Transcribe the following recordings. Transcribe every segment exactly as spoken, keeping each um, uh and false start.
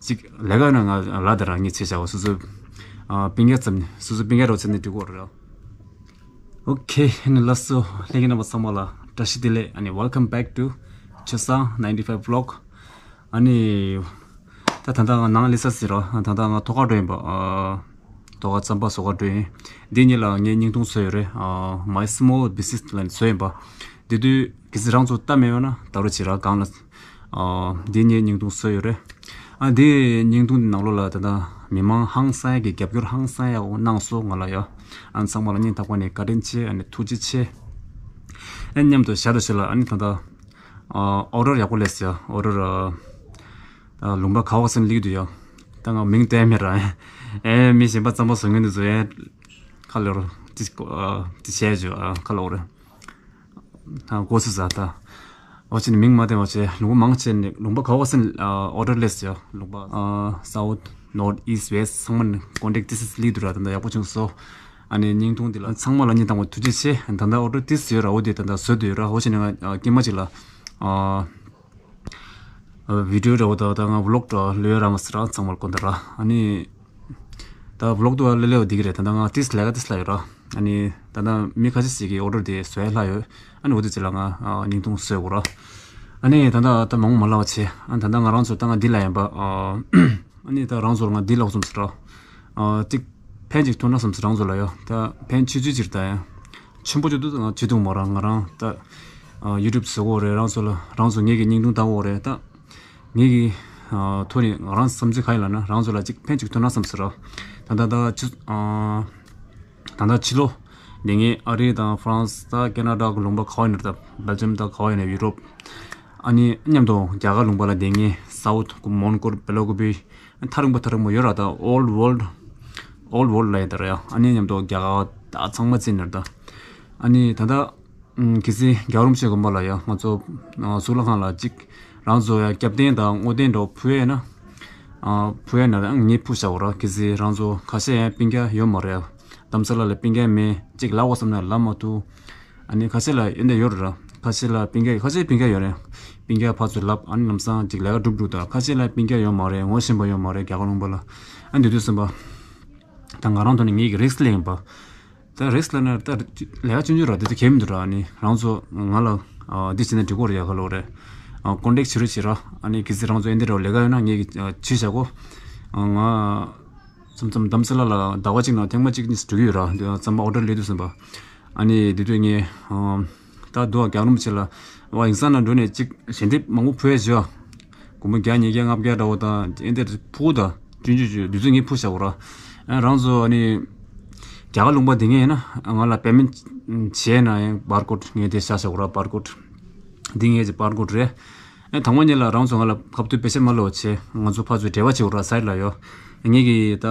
ཅིག་ལས་ཀ་ཡོད་ན་ང་ལ་དེ་རང་ངས་བྱས་བཞག་པ། སོ་སོའི་ཨ་སྤུན་ཀྱག་ཙམ་ནི། སོ་སོའི་སྤུན་ཀྱག་རོགས་ཚེ་ནི་འགྲིག་གོ་རེད། ཨོ་ཁེ། ཨ་ནི་ལགས་སོ། ལྷན་རྒྱས་རྣམ་པ་ཚང་མ་ལ་བཀྲ་ཤིས་བདེ་ལེགས། ཨ་ནི་welcome back to ཆོས་བཟང་ninety five vlog། ཨ་ནི་ད་ད་ལྟ་ང་ནང་ལི་ས་ཟེར་རོ། ད་ལྟ་ང་ཐོག་ཁར་འགྲོ་ཡིན་པ། ཨ་ཐོག་ཁར་རྩམ་པ་བཟོ་གར་འགྲོ་ཡིན། འདི་གཉིས་ལ་ངས་བརྙན་ཐུང་བཟོས་ཡོད་རེད། ཨ་my small business ལ་བཟོས་ཡིན་པ། འདི་དུས་གལ་སྲིད་རང་ཚོ་ལྟ་མེད་ཡོད་ན་ད་རུང་བྱེད་ར། སྒང་ལ་ཨ་འདི་ངས་བརྙན་ཐུང་བཟོས་ཡོད་རེད། ཨ་འདི་བརྙན་ཐུང་འདི་ནང་ལོགས་ལ་ད་ལྟ་མི་མང་ཧང་སང་ཡག་གི་རྒྱབ་སྐྱོར་ཧང་སང་ཡག་གནང་སོང་ང་ལ་ཡ། ཨ་ཚང་མ་ལ་སྙིང་ཐག་པ་ནས་བཀའ་དྲིན་ཆེ། ཨ་ནི་ཐུགས་རྗེ་ཆེ། ཨ་མཉམ་དུ་ཞར་དུ་ཞུ་ལ། ཨ་ནི་ད་ལྟ་ཨ་ཨོ་ཌར་ཡག་པོ་སླེབས་སོང་ཡ། ཨོ་ཌར་ཨ་ལུང་པ་ག་བ་སེམས་ལིག་འདུག་ཡ། ད་ང་མིང་བསྟན་མེད་ར། ཨེ་མི་གཞན་པ་རྩམ་པ་བཟོ་མཁན་འདི་ཚོ་ཨེ་ཁ་ལོར་ཏི་ཨ་ཏི་བྱས་བྱོས། ཨ་ཁ་ལོར་ཨ་གོ་སི་ཟ་ད། འོ་ཅི་ནི་མིང་མ་བསྟན་པ་བྱས། ལུང་པ་མང་ཆེ་ནི་ལུང་པ་ག་བ་སེམས་ཨ་ཨོ་ཌར་སླེབས་སོང་ཡ། ལུང་པ་ཨ་south, north, east, west ཚང་མ་ནི་ཀོན་ཊེག་ཏི་སི་ལིག་འདུག་ར། ད་ལྟ་ཡག་པོ་བྱུང་སོང་། ཨ་ནི་བརྙན་ཐུང་འདི་ལ་ཚང་མ་ལ་སྙིང་ཐག་པ་ཐུགས་རྗེ་ཆེ། ད་ལྟ་ཨོ་ཌར་ཏི་སི་ཡོད་ར། འོ་དེ་ད་ལྟ་བཟོས་འདུག་ཡོད་ར། འོ་ཅི་ནི་ང་ཨ་སྐྱེས་མ་ཅིག་ལ་ཨ་ཨ་བི་ཌི་ཡོ་འདྲ་བོ་དང་ད་ང་ཝི་ལོག་འདྲ་ལོས་ར་མ་ཟེར་ར། ཚང་མར་དགོངས་དག་ར། ཨ་ནི་ད་ཝི་ལོག་འདུག་ལེ་ལེ་བ་འདི་གི་རེད། ད་ད་ང་ཏིས་ལས་ཀ་ཏིས་ལ་ཡོད་ར། ཨ་ནི་ད་ད་མི་ཁ་ཤས་ཤིག་གི་ཨོ་ཌར་དེ་བཟོ་ཡ་ལྷག་ཡོད། ཨ་ནི་འོ་དེ་ཚེ་ལ་ང་ཨ་བརྙན་ཐུང་བཟོས་དགོས་ར། ཨ་ནི་ད་ད་ད་མང་པོ་མ་ལབ་པ་བྱས། ཨ་ད་ད་ང་རང་ཚོ་ད་ང་འདི་ལ་ཡིན་པ། ཨ་ནི་ད་རང་ཚོར་ང་འདི་ལབ་བསམ་ཟེར་ར། ཨ་ཏིག་ཕན་ཅིག་ཐོན་ན་བསམ་ཟེར་རང་ཚོ་ལ་ཡ། ད་ཕན་ཆུ་ཚོད་ཅིག་ད་ཡ། ཆེན་པོ་ཅིག་འདུག་ང་བྱེད་ཐུབ་མ་རེད། ང་རང་ད་ཡུ་ཊུབ་བཟོ་གི་ཡོད་རེད། རང་ཚོ་ལ་རང་ཚོ་ངེད་ཀྱི་བརྙན་ཐུང་ལྟ་གི་ཡོད་རེད། ད་ངེད་ཀྱི་ཐོག་ནས་ང་རང་བསམ་ཚུལ་ག་ཡིན་ལབ་ན། རང་ཚོ་ལ་ཅིག་ཕན་ཅིག་ཐོན་ན་བསམ་ཟེར་ར། ད་ད་ད་ཆུ་ད་ད་ཕྱི་ལོགས་ནས་ངས་ཨ་རི་དང་ཧྥ་རན་སི་དང་ཁེ་ན་ཌ་གི་ལུང་པ་ག་བ་ཡིན་ན། ད་སྦེལ་ཇམ་དང་ག་བ་ཡིན་ན། ཡུ་རོབ། ཨ་ནི་མཉམ་དུ་རྒྱ་གར་ལུང་པ་ལ་བསྡད་མཁན་སའུ་ཐི་མོན་གྷོ་སྦེལ་ཀོབ། ཐག་རིང་པོ་ཐག་རིང་པོ་ཡོད་ར། ད་ཨོལ་ཝོལ་ཌི་ཨོལ་ཝོལ་ཌི་ལ་ཡོད་ད་ར་ཡ། ཨ་ནི་མཉམ་དུ་རྒྱ་གར་ད་ཚང་མ་བརྩིས་ནས་ད། ཨ་ནི་ད་ད་གལ་སྲིད་རྒྱལ་བ་རིན་པོ་ཆེ་དགོངས་པ་ལ་ཡ། ང་ཚོ་གཙུག་ལག་ཁང་ལ་ཅིག་རང་ཚོ་ཡ་སྐྱབས་རྟེན་དང་བསྔོ་རྟེན་འདྲ་བོ་ཕུལ་ཡས་ན། ཕུལ་ཡས་ན་ངས་ཕུལ་བཞག་གོ་ར། གལ་སྲིད་རང་ཚོ་ཁ་ཤས་ཡ་སྤུན་ཀྱག་ཡོད་མ་རེད་ཡ། རྡ་རམ་ས་ལ་ལ་སྤུན་ཀྱག་མེད། ཅིག་ལབ་དགོས་བསམ་ན་ལབ་མ་ཐུབ། ཨ་ནི་ཁ་ཤས་ལ་ཡོན་ཏན་ཡོད་རེད། ཁ་ཤས་ལ་སྤུན་ཀྱག་ཁ་ཤས་སྤུན་ཀྱག་ཡོད་རེད། སྤུན་ཀྱག་ཕར་ཚུར་ལབ། ཨ་ནི་ལམ་སང་ཅིག་ལས་ཀ་སྒྲུབ་འགྲོ་དང་། ཁ་ཤས་ལ་སྤུན་ཀྱག་ཡོད་མ་རེད། ངོ་ཤེས་པ་ཡོད་མ་རེད་རྒྱ་གར་ལུང་པ་ལ། ཨ་ནི་དུས་ཚོད་ཟིན་པ། ད་ང་རང་ཐོག་ནས་ངེད་ཀྱི་རིགས་ལེན་པ། ད་རིགས་ལ་ན་ད་ལས་ཀ་ཆུང་ཆུང་ར་དེ་ཚོ་གལ་མི་འདུག་ར། ཨ་ནི་རང་ཚོ་ང་ལ་ཨ་འདི་བྱས་ན་འགྲིག་གོ་རེད་ཡ། ག་ལོ་རེད། ཨ་ཀོན་ཊེག་བྱེད་རོགས་བྱེད་ར། ཨ་ནི་གལ་སྲིད་རང་ཚོ་ཨེ་འདི་འདྲ་བ་ལས་ཀ་ཡོད་ན་ངེད་ཀྱི་ཨ་བྱེད་བཞག་གོ། ཨ་ང་མཚམས་མཚམས་རྡ་རམ་ས་ལ་ལ་ཟླ་བ་གཅིག་ནང་ཐེངས་མ་གཅིག་གཉིས་འགྲོ་གི་ཡོད་ར། འདི་རྩམ་པ་ཨོ་ཌར་སླེབས་དུས་ཙམ་པ། ཨ་ནི་འདི་དུས་ངས་ཨ་ད་འདུག་རྒྱག་རུམ་བྱེད་ལ་བ་ཡིན་ས་ན་འགྲོ་ནས་གཅིག་ཞལ་འདེབས་མང་པོ་ཕུལ་ཡ་བྱོས། སྒོར་མོ་བརྒྱ་ཉིས་བརྒྱ་ལྔ་བརྒྱ་འདྲ་བོ་དང་ཨེ་འདིར་ཕུལ་དང་ཆུང་ཆུང་ཆུང་དུས་ཚོད་ངས་ཕུལ་བཞག་གོ་ར། ཨ་རང་ཚོ་ཨ་ནི་རྒྱ་གར་ལུང་པ་འདི་ངས་ཡིན་ན་ང་ལ་པེ་མེན་ཊི་བྱས་ན་ཡང་བར་ཀོཌ་ངས་དེ་བཞག་བཞག་གོ་ར། བར་ཀོཌ་འདི་ངས་ཀྱི་བར་ཀོཌ་རེད། ཨ་དང་པོ་ཉིད་ལ་རང་ཚོ་ང་ལ་ཁ་ཐུག་པེ་ཤ་མ་ལོ་བྱས། ང་ཚོ་ཕར་ཚུར་འབྲེལ་བ་བྱེད་གོ་ར། སའིཊ་ལ་ཡོད། ངས་ཀྱི་ད་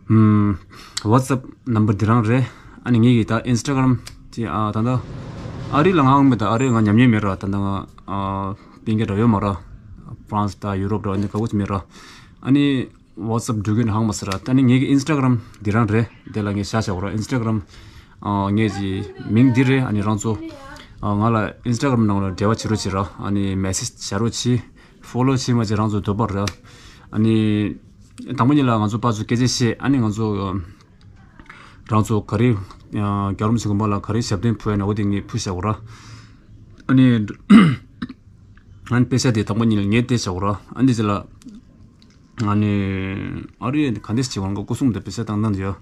ཨམ་ཝ་ཊི་སེབ་ནམ་བར་འདི་རང་རེད། ཨ་ནི་ངེད་ཀྱི་ད་ཨིན་སི་ཊ་གྷ་རམ་དེ་ཨ་ད་ལྟ་ཨ་རི་ལ་ང་ཧང་མེད། ད་ཨ་རི་ང་ཉམས་མྱོང་མེད་ར། ད་ལྟ་ང་ཨ་སྤུན་ཀྱག་འདྲ་ཡོད་མ་ར། ཧྥ་རན་སི་དང་ཡུ་རོབ་འདྲ་འདི་ག་གུ་ཅི་མེད་ར། ཨ་ནི་ཝ་ཊི་སེབ་འགྲོ་གི་ན་ཧང་མ་ཟེར་ར། ད་ནི་ངེད་ཀྱི་ཨིན་སི་ཊ་གྷ་རམ་འདི་རང་རེད། དེ་ལ་ངས་བཞག་བཞག་གོ་ར། ཨིན་སི་ཊ་གྷ་རམ་ཨ་ངེད་ཀྱི་མིང་འདི་རེད། ཨ་ནི་རང་ཚོ་ཨ་ང་ལ་ཨིན་སི་ཊ་གྷ་རམ་ནང་ལ་འབྲེལ་བ་བྱེད་རོགས་བྱེད་ར། ཨ་ནི་མེ་སེ་ཇི་བྱ་རོགས་བྱེད། ཕོ་ལོ་བྱེད་མ་བྱེད་རང་ཚོ་འདོད་པ་རེད། ཨ་ནི་དང་པོ་ཉིད་ལ་ང་ཚོ་ཕར་ཚུར་སྐད་ཆ་བཤད། ཨ་ནི་ང་ཚོ་རང་ཚོ་ག་རེ་རྒྱག་རུམ་བྱེད་དགོས་པ་ལ་ག་རེ་ཞབས་བརྟན་ཕུལ་ཡ་ན་འོ་དེ་ངས་ཕུལ་བཞག་གོ་ར། ཨ་ནི་ཨ་ནི་པེ་ཤ་དེ་དང་པོ་ཉིད་ལ་ངས་སྟེར་བཞག་གོ་ར། ཨ་ནི་དེ་ལ་ཨ་ནི་ཨ་རི་ག་འདྲས་བྱེད་དགོས་ང་སྐུ་སྲུང་དེ་པེ་ཤ་བཏང་བཏང་དུ་ཡོད།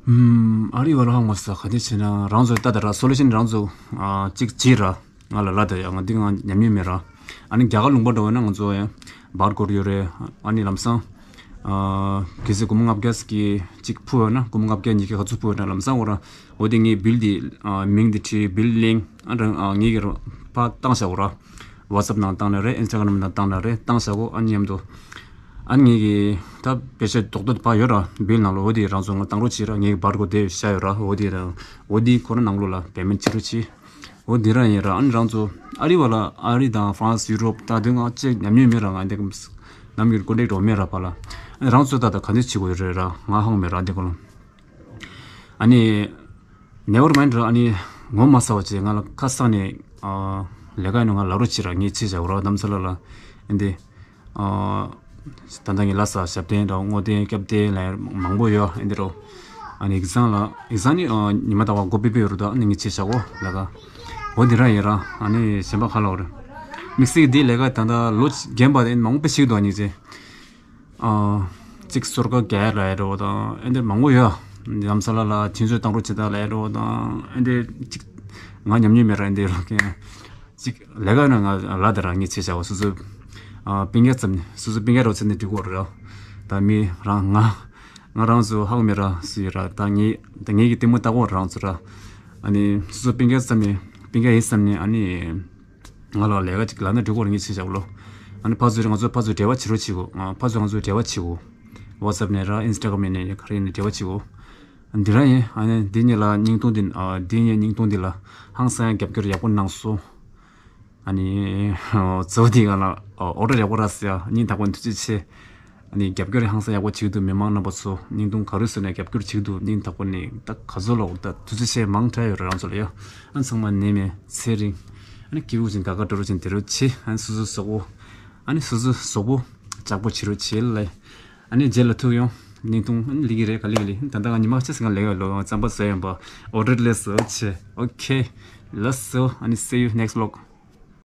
ཨམ་ཨ་རི་བ་ལ་ཧང་མ་ས་ག་འདྲས་བྱེད་ན་རང་ཚོ་ལྟ་ད་ར། སོ་ལུ་ཤན་རང་ཚོ་ཨ་གཅིག་བྱེད་ར། ང་ལ་ལབ་དང་ཡ། ང་འདི་ང་ཉམས་མྱོང་མེད་ར། ཨ་ནི་རྒྱ་གར་ལུང་པ་འགྲོ་བ་ན་ང་ཚོ་ཡ་བར་ཀོཌ་ཡོད་རེད། ཨ་ནི་ལམ་སང་ཨ་གལ་སྲིད་སྒོར་མོ་ལྔ་བརྒྱ་ཀྱི་གཅིག་ཕུལ་བ་ན་སྒོར་མོ་ལྔ་བརྒྱ་ཉིས་བརྒྱ་ག་ཚོད་ཕུལ་བ་ན་ལམ་སང་འོ་ར། འོ་དེ་ངས་བིལ་དེ་ཨ་མིང་དེ་བྲིས། བིལ་ལིང་ཨ་རང་ཨ་ངེད་ཀྱི་ར་ཕར་བཏང་བཞག་གོ་ར། ཝ་ཊི་སེབ་ནང་བཏང་ན་རེད། ཨིན་སི་ཊ་གྷ་རམ་ནང་བཏང་ན་རེད། བཏང་བཞག་གོ། ཨ་ནི་མཉམ་དུ་ཨ་ནི་ངེད་ཀྱི་ད་པེ་ཤ་རྡོག་རྡོག་ཕར་ཡོད་ར། བིལ་ནང་ལ་འོ་དེ་རང་ཚོ་ང་བཏང་རོགས་བྱེད་ར། ངེད་ཀྱི་བར་ཀོཌ་དེ་བཞག་ཡོད་ར། འོ་དེ་ར་འོ་དེ་ཁོ་ར་ནང་ལོགས་ལ་པེ་མེན་ཊི་བྱེད་རོགས་བྱེད། འོ་འདི་རང་ཡིན་ར། ཨ་ནི་རང་ཚོ་ཨ་རི་བ་ལ་ཨ་རི་དང་ཧྥ་རན་སི་ཡུ་རོབ་ད་དེ་ང་ཅིག་ཉམས་མྱོང་མེད་ར། ང་འདི་གམ་ནམ་རྒྱུན་ཀོན་ཊེག་འགྲོ་མེད་ར་བ་ལ། ཨ་ནི་རང་ཚོ་ད་ད་ག་འདྲས་བྱེད་དགོས་ཡོད་རེད་ར། ང་ཧང་མེད་ར་འདི་གོ་ལ། ཨ་ནི་ནེ་ཝར་མའིན་ཌི་ར། ཨ་ནི་ངོ་མ་ཚ་བ་བྱས་ང་ལ་ཁ་སང་ནས་ཨ་ལས་ཀ་ཡིན་ན་ང་ལ་རོགས་བྱེད་ར། ངས་བྱས་བཞག་གོ་ར། རྡ་རམ་ས་ལ་ལ་ཨ་འདི་ ཨ། ད་ལྟ་ངའི་ལྷ་ས་ཞབས་བརྟན་དང་བསྔོ་རྟེན་སྐྱབས་རྟེན་ལ་མང་པོ་ཡོད། ཨ་འདི་རུ། ཨ་ནི་ཡིག་ཚང་ལ་ཡིག་ཚང་ནི་ཨ་ཉི་མ་ཟླ་བ་འགོ་པི་པི་ཡོད་རུ་ད་ཨ་ནི་ངས་བྱས་བཞག་གོ་ལས་ཀ། འོ་འདི་རང་ཡིན་ར། ཨ་ནི་གཞན་པ་ག་ལ་འོ་རེད། དམིགས་བསལ་འདི་ལས་ཀ་ད་ལྟ་ལོ་རྒན་པ་དེ་མང་པོ་ཞིག་འདུག་ཨ་ནི་ཚེ། ཨ། གཅིག་སོར་ཀ་རྒྱག་ལ་ཡ་རོ་དང་ཨ་འདི་མང་པོ་ཡོད། ལམ་ས་ལ་ལ་ཆུན་ཚོད་བཏང་རོགས་བྱེད་ད་ལ་ཡ་རོ་དང་ཨ་འདི་གཅིག་ང་ཉམས་མྱོང་མེད་ར་ཨ་འདི་རོ་ཀན། གཅིག་ལས་ཀ་ན་ང་ལ་དེ་རང་ཉིད་བྱེད་བྱའོ་སོ་སོའི། ཨ། པིན་ཀ་ཙམ་ནི་སོ་སོ་པིན་ཀ་རོ་ཚེ་ནི་འགྲིག་གོ་ར། ད་མི་རང་ང་ང་རང་ཚོ་ཧ་གོ་མེད་ར་སུ་ཡོད་ར། ད་ངེད་ད་ངེད་ཀྱི་ལྟད་མོ་ལྟ་གོ་རང་ཚོ་ར། ཨ་ནི་སོ་སོ་པིན་ཀ་ཙམ་ནི་པིན་ཀ་ཡིན་བསམ་ནི་ཨ་ནི། ང་ལ་ལས་ཀ་ཅིག་ལབ་ན་འགྲིག་གོ་ར་ངེད་བྱེད་བྱའོ་ལོ། ཨ་ནི་ཕར་ཚུར་ང་ཚོ་ཕར་ཚུར་འབྲེལ་བ་བྱེད་རོགས་བྱེད་གོ་ང་ཕར་ཚུར་ང་ཚོ་འབྲེལ་བ་བྱེད་གོ་ཝ་ཚབ་ནས་ར་ཨིན་སི་ཊ་གྷ་རམ་ནས་ག་རེ་ནས་འབྲེལ་བ་བྱེད་གོ་འདི་རང་ཡིན། ཨ་ནི་འདི་གཉིས་ལ་བརྙན་ཐུང་འདི་ཨ་འདི་གཉིས་བརྙན་ཐུང་འདི་ལ་ཧང་སང་ཡང་རྒྱབ་སྐྱོར་ཡག་པོ་གནང་སོང་། ཨ་ནི་གཙོ་བོ་འདི་ག་ལ་ཨོ་ཌར་ཡག་པོ་རག་སོང་ཡ། སྙིང་ཐག་པ་ནས་ཐུགས་རྗེ་ཆེ། ཨ་ནི་རྒྱབ་སྐྱོར་ཧང་སང་ཡག་པོ་བྱེད་ཀྱི་འདུག་མི་མང་རྣམ་པ་ཚོ་བརྙན་ཐུང་ག་རེ་བཟོས་ནས་རྒྱབ་སྐྱོར་བྱེད་ཀྱི་འདུག་སྙིང་ཐག་པ་ནས་ད་ག་ཚོད་ལོག་ད་དུས་ཚོད་ཆེས་མང་དྲགས་ཡོད་རེད་རང་ཚོ་ལ་ཡ། ཨ་ཚང་མ་ནད་མེད་ཚེ་རིང་། ཨ་ནི་སྐྱིད་པོ་ཅིག་དགའ་དགའ་སྤྲོ་སྤྲོ་ཅིག་བསྡད་རོགས་བྱེད། ཨ་ནི་སོ་སོ་གཟུགས་པོ། ཨ་ནི་སོ་སོ་གཟུགས་པོ་ལྕགས་པོ་བྱེད་རོགས་བྱེད་ལ། ཨ་ནི་རྗེས་ལ་ཐུག་ཡོང་། བརྙན་ཐུང་ཨ་ནི་ལི་གི་རེད་ག་ལི་གི་ལི་ད་ལྟ་ང་ཉི་མ་ཆ་ཟིན་ག་ལས་ཡོད་ལོ་རྩམ་པ་ཟ་ཡོང་པ། ཨོ་ཌར་ལས་སོ་ཆེ། ཨོ་ཁེ། ལགས་སོ། ཨ་ནི་see you next vlog།